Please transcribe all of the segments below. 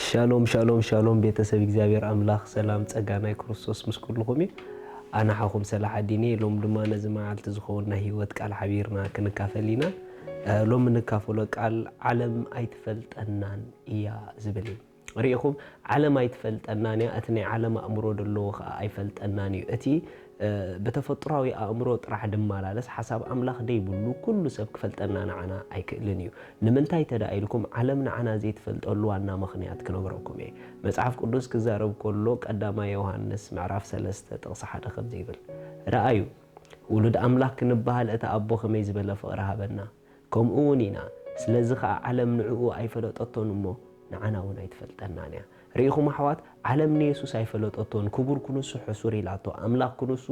ሻሎም ሻሎም ሻሎም፣ ቤተሰብ እግዚኣብሔር ኣምላኽ ሰላም ጸጋ ናይ ክርስቶስ ምስ ኩልኹም እዩ። ኣነ ሓኹም ሰላሓዲን እየ። ሎም ድማ ነዚ መዓልቲ ዝኸውን ናይ ህይወት ቃል ሓቢርና ክንካፈል ኢና። እ፣ ሎም እንካፈሎ ቃል ዓለም ኣይትፈልጠናን እያ ዝብል እዩ። ርኢኹም፣ ዓለም ኣይትፈልጠናን እያ፣ እቲ ናይ ዓለም ኣእምሮ ዘለዎ ኸኣ ኣይፈልጠናን እዩ። እቲ እ፣ ብተፈጥሮኣዊ ኣእምሮ ጥራሕ ድመላለስ ሓሳብ ኣምላኽ ደይብሉ ኩሉ ሰብ ክፈልጠና ንዓና ኣይክእልን እዩ። ንምንታይ ተዳ ኢልኩም ዓለም ንዓና ዘይትፈልጠሉ ዋና ምኽንያት ክነግረኩም እየ። መጽሓፍ ቅዱስ ክዛረብ ከሎ ቀዳማይ ዮሃንስ ምዕራፍ ሰለስተ ጥቕሲ ሓደ ከምዚ ይብል፣ ረኣዩ፣ ውሉድ ኣምላኽ ክንበሃል እቲ ኣቦ ከመይ ዝበለ ፍቕሪ ሃበና። ከምኡ እውን ኢና። ስለዚ ኸኣ ዓለም ንዕኡ ኣይፈለጠቶን እሞ ንዓና እውን ኣይትፈልጠናን እያ። ርኢኹም ኣሕዋት፣ ዓለም ንየሱስ ኣይፈለጠቶን። ክቡር ክንሱ ሕሱር ኢላቶ፣ ኣምላኽ ክንሱ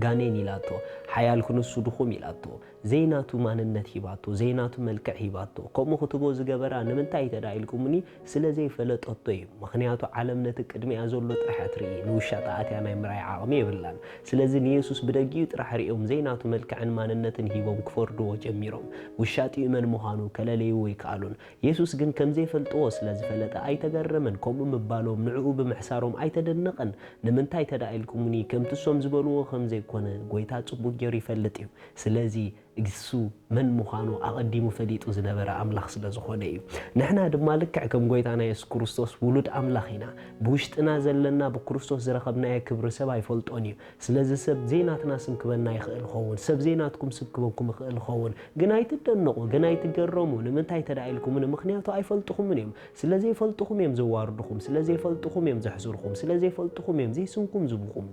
ጋኔን ኢላቶ፣ ሓያል ክንሱ ድኹም ኢላቶ፣ ዘይናቱ ማንነት ሂባቶ፣ ዘይናቱ መልክዕ ሂባቶ። ከምኡ ክትቦ ዝገበራ ንምንታይ ተዳ ኢልኩምኒ? ስለ ዘይፈለጠቶ እዩ። ምኽንያቱ ዓለም ነቲ ቅድሚኣ ዘሎ ጥራሕ እያ ትርኢ፣ ንውሻጣ ኣትያ ናይ ምርኣይ ዓቕሚ የብላን። ስለዚ ንየሱስ ብደጊኡ ጥራሕ ርእዮም ዘይናቱ መልክዕን ማንነትን ሂቦም ክፈርድዎ ጀሚሮም። ውሻጢኡ መን ምዃኑ ከለለይዎ ኣይከኣሉን። የሱስ ግን ከም ዘይፈልጥዎ ስለ ዝፈለጠ ኣይተገረመን፣ ከምኡ ምባሎም ንዕኡ ብምሕሳሮም ኣይተደነቐን። ንምንታይ ተዳ ኢልኩምኒ? ከምቲ እሶም ዝበልዎ ከም ዘይኮነ ጐይታ ጽቡቕ ገይሩ ይፈልጥ እዩ። ስለዚ እሱ መን ምዃኑ ኣቐዲሙ ፈሊጡ ዝነበረ ኣምላኽ ስለ ዝኾነ እዩ። ንሕና ድማ ልክዕ ከም ጐይታና የሱስ ክርስቶስ ውሉድ ኣምላኽ ኢና። ብውሽጥና ዘለና ብክርስቶስ ዝረኸብናዮ ክብሪ ሰብ ኣይፈልጦን እዩ። ስለዚ ሰብ ዘይናትና ስም ክበና ይኽእል ኸውን፣ ሰብ ዘይናትኩም ስም ክበኩም ይኽእል ኸውን፣ ግን ኣይትደነቑ፣ ግን ኣይትገረሙ። ንምንታይ ተዳ ኢልኩምኒ? ምኽንያቱ ኣይፈልጥኹምን እዮም። ስለ ዘይፈልጥኹም እዮም ዘዋርድኹም፣ ስለ ዘይፈልጥኹም እዮም ዘሕስርኹም፣ ስለ ዘይፈልጥኹም እዮም ዘይስምኩም ዝብኹም።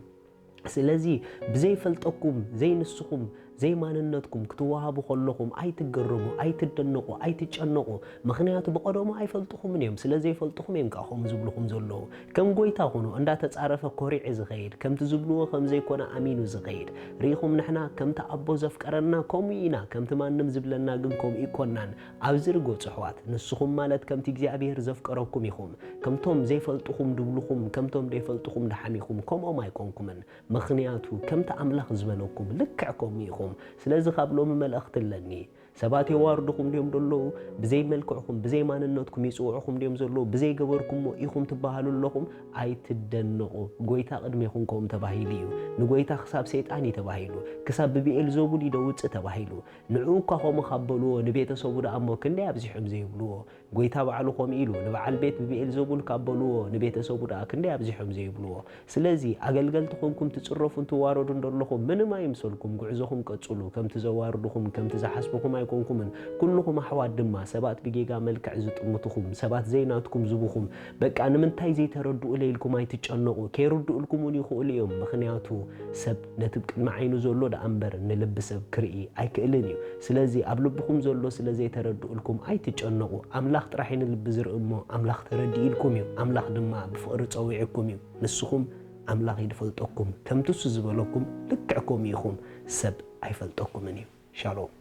ስለዚ ብዘይፈልጠኩም፣ ዘይንስኹም፣ ዘይማንነትኩም ክትወሃቡ ከለኹም ኣይትገረሙ፣ ኣይትደነቑ፣ ኣይትጨነቑ። ምኽንያቱ ብቐደሙ ኣይፈልጥኹምን እዮም። ስለ ዘይፈልጥኹም እዮም ከኣ ከምኡ ዝብልኹም ዘለዉ። ከም ጐይታ ኹኑ፣ እንዳተጻረፈ ኮሪዑ ዝኸይድ፣ ከምቲ ዝብልዎ ከም ዘይኮነ ኣሚኑ ዝኸይድ። ርኢኹም፣ ንሕና ከምቲ ኣቦ ዘፍቀረና ከምኡ ኢና፣ ከምቲ ማንም ዝብለና ግን ከምኡ ኣይኮናን። ኣብዚ ርገጹ ኣሕዋት፣ ንስኹም ማለት ከምቲ እግዚኣብሔር ዘፍቀረኩም ኢኹም። ከምቶም ዘይፈልጥኹም ድብልኹም፣ ከምቶም ዘይፈልጥኹም ደሓሚኹም፣ ከምኦም ኣይኮንኩምን። ምኽንያቱ ከምቲ ኣምላኽ ዝበለኩም ልክዕ ከምኡ ኢኹም። ስለዚ ካብ ሎሚ መልእኽቲ ኣለኒ። ሰባት የዋርድኹም ድዮም ዘለዉ? ብዘይ መልክዕኩም፣ ብዘይ ማንነትኩም ይጽውዑኹም ድዮም ዘለዉ? ብዘይ ገበርኩሞ ኢኹም ትበሃሉ ኣለኹም? ኣይትደነቑ። ጐይታ ቅድሜኹም ከምኡ ተባሂሉ እዩ። ንጐይታ ክሳብ ሰይጣን እዩ ተባሂሉ። ክሳብ ብብኤልዘቡል እዩ ደውጽእ ተባሂሉ። ንዕኡ እኳ ከምኡ ካብ በልዎ፣ ንቤተሰቡ ደኣ እሞ ክንደይ ኣብዚሖም ዘይብልዎ? ጐይታ ባዕሉ ከምኡ ኢሉ፣ ንበዓል ቤት ብብኤልዘቡል ካብ በልዎ፣ ንቤተሰቡ ደኣ ክንደይ ኣብዚሖም ዘይብልዎ? ስለዚ ኣገልገልቲ ኮንኩም ትጽረፉን ትዋረዱን ደለኹም ምንም ኣይምሰልኩም፣ ጉዕዞኹም ቀጽሉ። ከምቲ ዘዋርድኹም፣ ከምቲ ዝሓስብኹም ኣይኮንኩምን። ኩልኹም ኣሕዋት ድማ፣ ሰባት ብጌጋ መልክዕ ዝጥምትኹም፣ ሰባት ዘይናትኩም ዝብኹም፣ በቃ ንምንታይ ዘይተረድኡለይ ኢልኩም ኣይትጨነቑ። ከይርድኡልኩም እውን ይኽእሉ እዮም። ምኽንያቱ ሰብ ነቲ ቅድሚ ዓይኑ ዘሎ ደኣ እምበር ንልቢ ሰብ ክርኢ ኣይክእልን እዩ። ስለዚ ኣብ ልብኹም ዘሎ ስለ ዘይተረድኡልኩም ኣይትጨነቑ። ኣምላኽ ጥራሕ እዩ ንልቢ ዝርኢ እሞ፣ ኣምላኽ ተረዲኡልኩም እዩ። ኣምላኽ ድማ ብፍቕሪ ጸዊዕኩም እዩ። ንስኹም ኣምላኽ እዩ ዝፈልጠኩም። ከምቲ እሱ ዝበለኩም ልክዕ ከምኡ ኢኹም። ሰብ ኣይፈልጠኩምን እዩ። ሻሎም።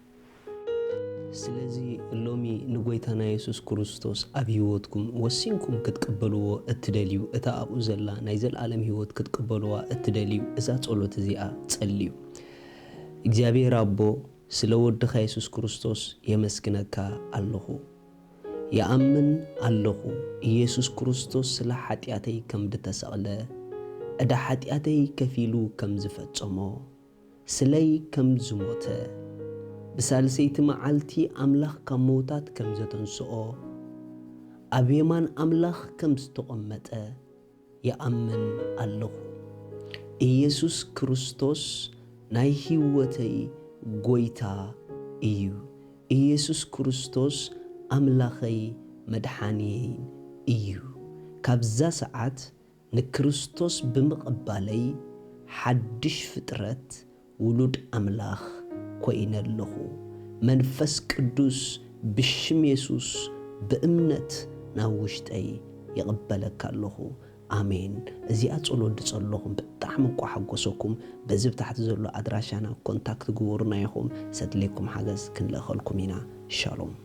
ስለዚ ሎሚ ንጎይታና የሱስ ክርስቶስ ኣብ ህይወትኩም ወሲንኩም ክትቅበልዎ እትደልዩ፣ እታ ኣብኡ ዘላ ናይ ዘለኣለም ህይወት ክትቅበልዋ እትደልዩ፣ እዛ ጸሎት እዚኣ ጸልዩ። እግዚኣብሔር ኣቦ፣ ስለ ወድኻ የሱስ ክርስቶስ የመስግነካ ኣለኹ። ይኣምን ኣለኹ፣ ኢየሱስ ክርስቶስ ስለ ሓጢኣተይ ከም ድተሰቕለ፣ ዕዳ ሓጢኣተይ ከፊሉ ከም ዝፈጸሞ፣ ስለይ ከም ዝሞተ፣ ብሳልሰይቲ መዓልቲ ኣምላኽ ካብ ምዉታት ከም ዘተንስኦ፣ ኣብ የማን ኣምላኽ ከም ዝተቐመጠ ይኣምን ኣለኹ። ኢየሱስ ክርስቶስ ናይ ህይወተይ ጎይታ እዩ። ኢየሱስ ክርስቶስ ኣምላኸይ መድሓንየይን እዩ። ካብዛ ሰዓት ንክርስቶስ ብምቕባለይ ሓድሽ ፍጥረት፣ ውሉድ ኣምላኽ፣ ኮይነ ኣለኹ። መንፈስ ቅዱስ ብሽም የሱስ ብእምነት ናብ ውሽጠይ ይቕበለካ ኣለኹ። ኣሜን። እዚኣ ጸሎት ድጸለኹም ብጣዕሚ እኳ ሓጎሰኩም። በዚ ብታሕቲ ዘሎ ኣድራሻና ኮንታክት ግበሩና ኢኹም። ሰድሌኩም ሓገዝ ክንልእኸልኩም ኢና። ሻሎም።